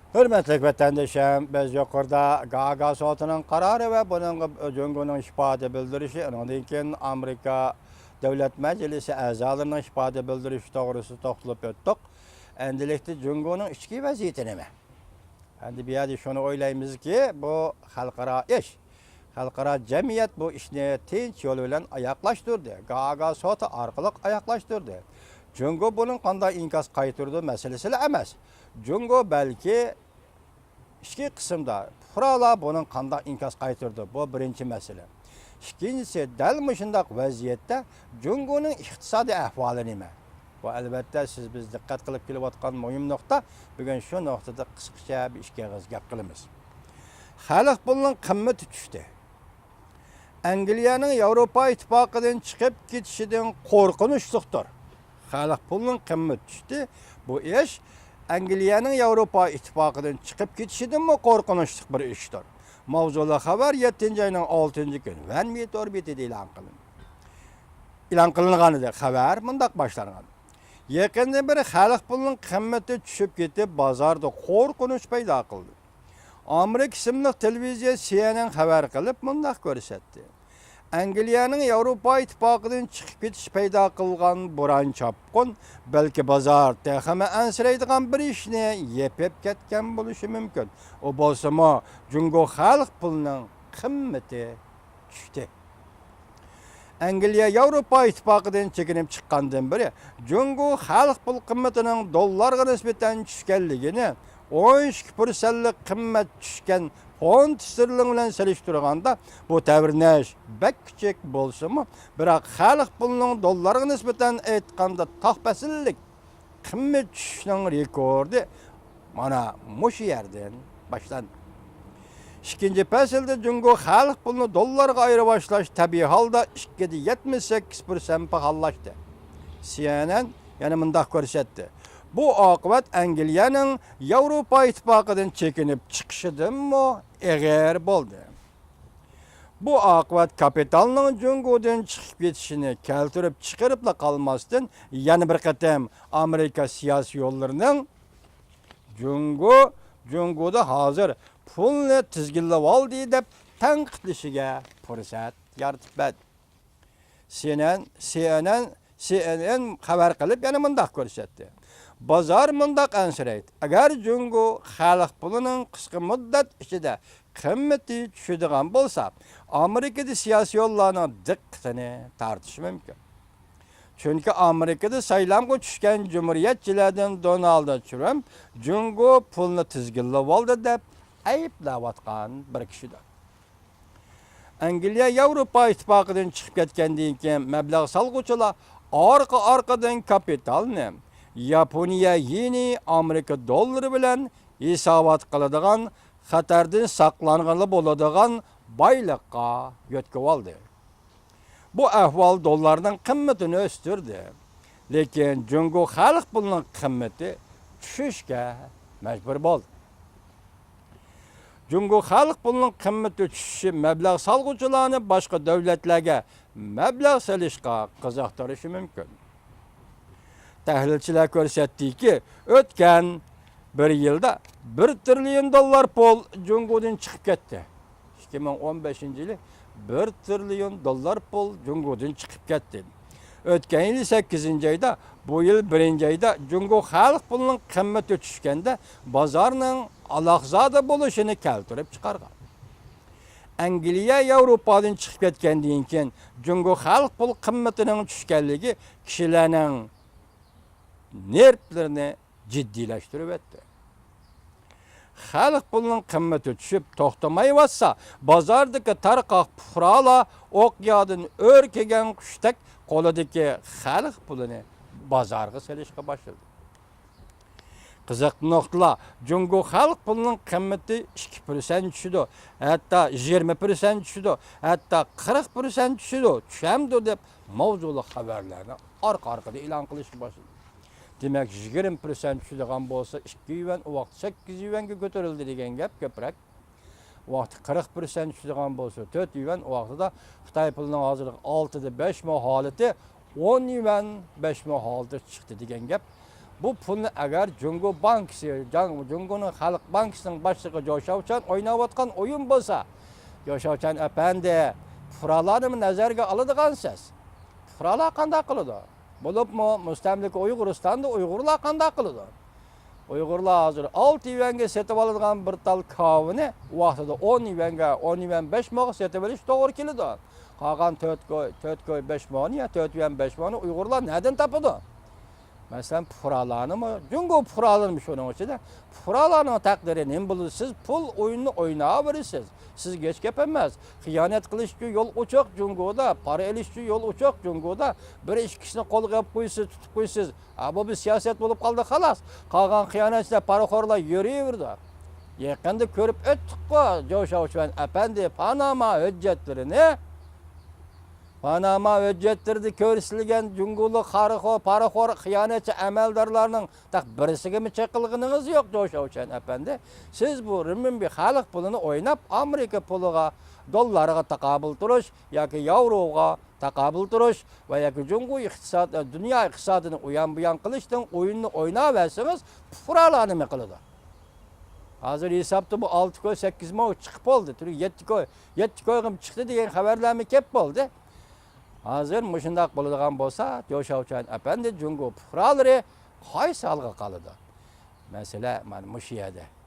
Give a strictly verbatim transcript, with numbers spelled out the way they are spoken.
ھۆرمەتلىك ۋەتەندىشىم، بىز يۇقىرىدا گاگا سوتىنىڭ قارارى ۋە بۇنىڭغا جۇڭگونىڭ ئىپادە بىلدۈرۈشى، ئۇنىڭدىن كېيىن ئامېرىكا دۆلەت مەجلىسى ئەزالىرىنىڭ ئىپادە بىلدۈرۈشى توغرىسىدا توختىلىپ ئۆتتۇق. ئەمدىلىكتە جۇڭگونىڭ ئىچكى ۋەزىيىتى نېمە؟ ئەمدى بۇ يەردە شۇنى ئويلايمىزكى، بۇ خەلقئارا ئىش. خەلقئارا جەمئىيەت بۇ ئىشنى تىنچ يول بىلەن ئاياغلاشتۇردى. گاگا سوتى ئارقىلىق ئاياغلاشتۇردى. جۇڭگو بۇنىڭ قانداق ئىنكاس قايتۇرىدۇ مەسىلىسىلا ئەمەس. جۇڭگو بەلكى ئىچكى قىسىمدا پۇقرالار بۇنىڭ قانداق ئىنكاس قايتۇرىدۇ؟ بۇ بىرىنچى مەسىلە. ئىككىنچىسى، دەل مۇشۇنداق ۋەزىيەتتە جۇڭگونىڭ ئىقتىسادىي ئەھۋالى نېمە؟ بۇ، ئەلۋەتتە، سىز بىز دىققەت قىلىپ كېلىۋاتقان مۇھىم نۇقتا. بۈگۈن شۇ نۇقتىدا قىسقىچە بىر ئىككى ئېغىز گەپ قىلىمىز. خەلق پۇلىنىڭ قىممىتى چۈشتى. ئەنگلىيەنىڭ ياۋروپا ئىتتىپاقىدىن چىقىپ كېتىشىدىن قورقۇنچلۇقتۇر. خەلق پۇلىنىڭ قىممىتى چۈشتى. بۇ ئىش ئەنگلىيەنىڭ ياۋروپا ئىتتىپاقىدىن چىقىپ كېتىشىدىنمۇ قورقۇنچلۇق بىر ئىشتۇر. ماۋزۇلۇق خەۋەر يەتتىنچى ئاينىڭ ئالتىنچى كۈنى ۋەن مېيت ئوربىتىدا ئېلان قىلىندى. ئېلان قىلىنغان ئىدى. خەۋەر مۇنداق باشلانغان. يېقىندىن بېرى خەلق پۇلىنىڭ قىممىتى چۈشۈپ كېتىپ، بازاردا قورقۇنچ پەيدا قىلدى. ئامېرىكا ئىسىملىق تېلېۋىزىيە سى ئېن ئېن خەۋەر قىلىپ مۇنداق كۆرسەتتى: ئەنگلىيەنىڭ ياۋروپا ئىتتىپاقىدىن چىقىپ كېتىشى پەيدا قىلغان بوران چاپقۇن بەلكى بازار تېخىمۇ ئەنسىرەيدىغان بىر ئىشنى يېپىپ كەتكەن بولۇشى مۇمكىن. ئۇ بولسىمۇ، جۇڭگو خەلق پۇلىنىڭ قىممىتى چۈشتى. ئەنگلىيە ياۋروپا ئىتتىپاقىدىن چېكىنىپ چىققاندىن بېرى، جۇڭگو خەلق پۇل قىممىتىنىڭ دوللارغا نىسبەتەن چۈشكەنلىكىنى، ئون ئىككى پىرسەنتلىك قىممەت چۈشكەن فونت ستېرلىڭ بىلەن سېلىشتۇرغاندا، بۇ تەۋرىنىش بەك كىچىك بولسىمۇ، بىراق خەلق پۇلىنىڭ دوللارغا نىسبەتەن ئېيتقاندا تاق پەسىللىك قىممەت چۈشۈشنىڭ رېكورتى مانا مۇشۇ يەردىن باشلاندى. ئىككىنچى پەسىلدە جۇڭگو خەلق پۇلىنى دوللارغا ئايرىۋاشلاش تەبىئىي ھالدا ئىككىدە يەتمىش سەككىز پىرسەنت پاخاللاشتى. سى ئېن ئېن يەنە مۇنداق كۆرسەتتى: بۇ ئاقىۋەت ئەنگلىيەنىڭ ياۋروپا ئىتتىپاقىدىن چېكىنىپ چىقىشىدىنمۇ ئېغىر بولدى. بۇ ئاقىۋەت كاپىتالنىڭ جۇڭگودىن چىقىپ كېتىشىنى كەلتۈرۈپ چىقىرىپلا قالماستىن، يەنە بىر قېتىم ئامېرىكا سىياسىيونلىرىنىڭ جۇڭگو، جۇڭگودا ھازىر پۇلنى تىزگىنلىۋالدى دەپ تەنقىدلىشىگە پۇرسەت يارىتىپ بەردى. سى ئېن ئېن، سى ئېن ئېن، سى ئېن ئېن خەۋەر قىلىپ يەنە مۇنداق كۆرسەتتى: بازار مۇنداق ئەنسىرەيدۇ. ئەگەر جۇڭگو خەلق پۇلىنىڭ قىسقا مۇددەت ئىچىدە قىممىتى چۈشىدىغان بولسا، ئامېرىكىدا سىياسىيونلارنىڭ دىققىتىنى تارتىشى مۇمكىن. چۈنكى ئامېرىكىدا سايلامغا چۈشكەن جۇمھۇرىيەتچىلەردىن دونالد ترامپ جۇڭگو پۇلنى تىزگىنلىۋالدى دەپ ئەيىبلەۋاتقان بىر كىشىدۇر. ئەنگلىيە ياۋروپا ئىتتىپاقىدىن چىقىپ كەتكەندىن كېيىن، مەبلەغ سالغۇچىلار ئارقا-ئارقىدىن كاپىتالنى ياپونىيە يېنى، ئامېرىكا دوللىرى بىلەن ھېسابات قىلىدىغان، خەتەردىن ساقلانغىلى بولىدىغان بايلىققا يۆتكىۋالدى. بۇ ئەھۋال دوللارنىڭ قىممىتىنى ئۆستۈردى. لېكىن جۇڭگو خەلق پۇلىنىڭ قىممىتى چۈشۈشكە مەجبۇر بولدى. جۇڭگو خەلق پۇلىنىڭ قىممىتى چۈشۈشى مەبلەغ سالغۇچىلارنى باشقا دۆلەتلەرگە مەبلەغ سېلىشقا قىزىقتۇرۇشى مۇمكىن. تەھلىلچىلەر كۆرسەتتىكى، ئۆتكەن بىر يىلدا بىر تىرىليون دوللار پۇل جۇڭگودىن چىقىپ كەتتى. ئىككى مىڭ ئون بەشىنچى يىلى بىر تىرىليون دوللار پۇل جۇڭگودىن چىقىپ كەتتى. ئۆتكەن يىلى سەككىزىنچى ئايدا، بۇ يىل بىرىنچى ئايدا جۇڭگو خەلق پۇلىنىڭ قىممىتى چۈشكەندە، بازارنىڭ ئالاقزادە بولۇشىنى كەلتۈرۈپ چىقارغان. ئەنگلىيە ياۋروپادىن چىقىپ كەتكەندىن كېيىن، جۇڭگو خەلق پۇل قىممىتىنىڭ چۈشكەنلىكى كىشىلەرنىڭ نېرۋلىرىنى جىددىيلەشتۈرۈۋەتتى. خەلق پۇلىنىڭ قىممىتى چۈشۈپ توختىمايۋاتسا، بازاردىكى تارقاق پۇقرالار ئوقيادىن ئۆركىگەن قۇشتەك قولىدىكى خەلق پۇلىنى بازارغا سېلىشقا باشلىدى. قىزىق نۇقتىلار، جۇڭگو خەلق پۇلىنىڭ قىممىتى ئىككى پىرسەنت چۈشىدۇ، ھەتتا يىگىرمە پىرسەنت چۈشىدۇ، ھەتتا قىرىق پىرسەنت چۈشىدۇ، چۈشەمدۇ دەپ ماۋزۇلۇق خەۋەرلەرنى ئارقا-ئارقىدىن ئېلان قىلىشقا باشلىدى. دېمەك، يىگىرمە پىرسەنت چۈشىدىغان بولسا، ئىككى يۈەن، ئۇ ۋاقىت سەككىز يۈەنگە كۆتۈرۈلدى دېگەن گەپ كۆپرەك. ئۇ ۋاقىت قىرىق پىرسەنت چۈشىدىغان بولسا، تۆت يۈەن، ئۇ ۋاقتىدا خىتاي پۇلىنىڭ ھازىرقى ئالتىدە بەش مو ھالىتى، ئون يۈەن بەش مو ھالىتىگە چىقتى دېگەن گەپ. بۇ پۇلنى ئەگەر جۇڭگو بانكىسى، جاڭ-، جۇڭگونىڭ خەلق بانكىسىنىڭ باشلىقى جوشاۋچان ئويناۋاتقان ئويۇن بولسا، جوشاۋچان ئەپەندى، پۇقرالارنىمۇ نەزەرگە ئالىدىغانسىز؟ پۇقرالار قانداق قىلىدۇ؟ بولۇپمۇ مۇستەملىكە ئۇيغۇرىستاندا ئۇيغۇرلار قانداق قىلىدۇ؟ ئۇيغۇرلار ھازىر ئالتە يۈەنگە سېتىۋالىدىغان بىر تال كاۋىنى ۋاقتىدا ئون يۈەنگە، ئون يۈەن بەش موغا سېتىۋېلىش توغرا كېلىدۇ. قالغان تۆت كوي، تۆت كوي بەش موغنى يا تۆت يۈەن بەش موغنى ئۇيغۇرلار نەدىن تاپىدۇ؟ مەسىلەن، پۇقرالارنىمۇ، جۇڭگو پۇقرالىرىمۇ شۇنىڭ ئىچىدە. پۇقرالارنىڭ تەقدىرى نېمە بولىدۇ؟ سىز پۇل ئويۇنىنى ئويناۋېرىسىز. سىزگە ھېچ گەپ ئەمەس. خىيانەت قىلىش ئۈچۈن يول ئوچۇق جۇڭگودا، پارا ئېلىش ئۈچۈن يول ئوچۇق جۇڭگودا. بىر ئىككى كىشىنى قولغا ئېلىپ قويىسىز، تۇتۇپ قويىسىز. ھە، بۇ بىر سىياسەت بولۇپ قالدى، خالاس. قالغان خىيانەتچىلەر، پارىخورلار يۈرۈۋېرىدۇ. يېقىندا كۆرۈپ ئۆتتۇققۇ، جوشاۋچۈەن ئەپەندى پاناما ھۆججەتلىرىنى. پاناما ھۆججەتلىرىدە كۆرسىتىلگەن جۇڭگولۇق خارىخور، پارىخور، خىيانەتچى ئەمەلدارلارنىڭ تاق بىرسىگىمۇ چېقىلغىنىڭىز يوق، جوشاۋچۈەن ئەپەندى. سىز بۇ رېمىنبى خەلق پۇلىنى ئويناپ، ئامېرىكا پۇلىغا، دوللارغا تاقابىل تۇرۇش ياكى ياۋروغا تاقابىل تۇرۇش ۋە ياكى جۇڭگو ئىقتىساد، دۇنيا ئىقتىسادىنى ئۇيان بۇيان قىلىشنىڭ ئويۇنىنى ئويناۋەرسىڭىز، پۇقرالار نېمە قىلىدۇ؟ ھازىر ھېسابتا بۇ ئالتە كوي، سەككىز موڭ چىقىپ بولدى. تۈرى يەتتە كوي، يەتتە كويغىمۇ چىقتى دېگەن خەۋەرلەرمۇ كەپ بولدى. ھازىر مۇشۇنداق بولىدىغان بولسا، جوشاۋچۈەن ئەپەندى، جۇڭگو پۇقرالىرى قايسى ھالغا قالىدۇ؟ مەسىلە مانا مۇشۇ يەردە.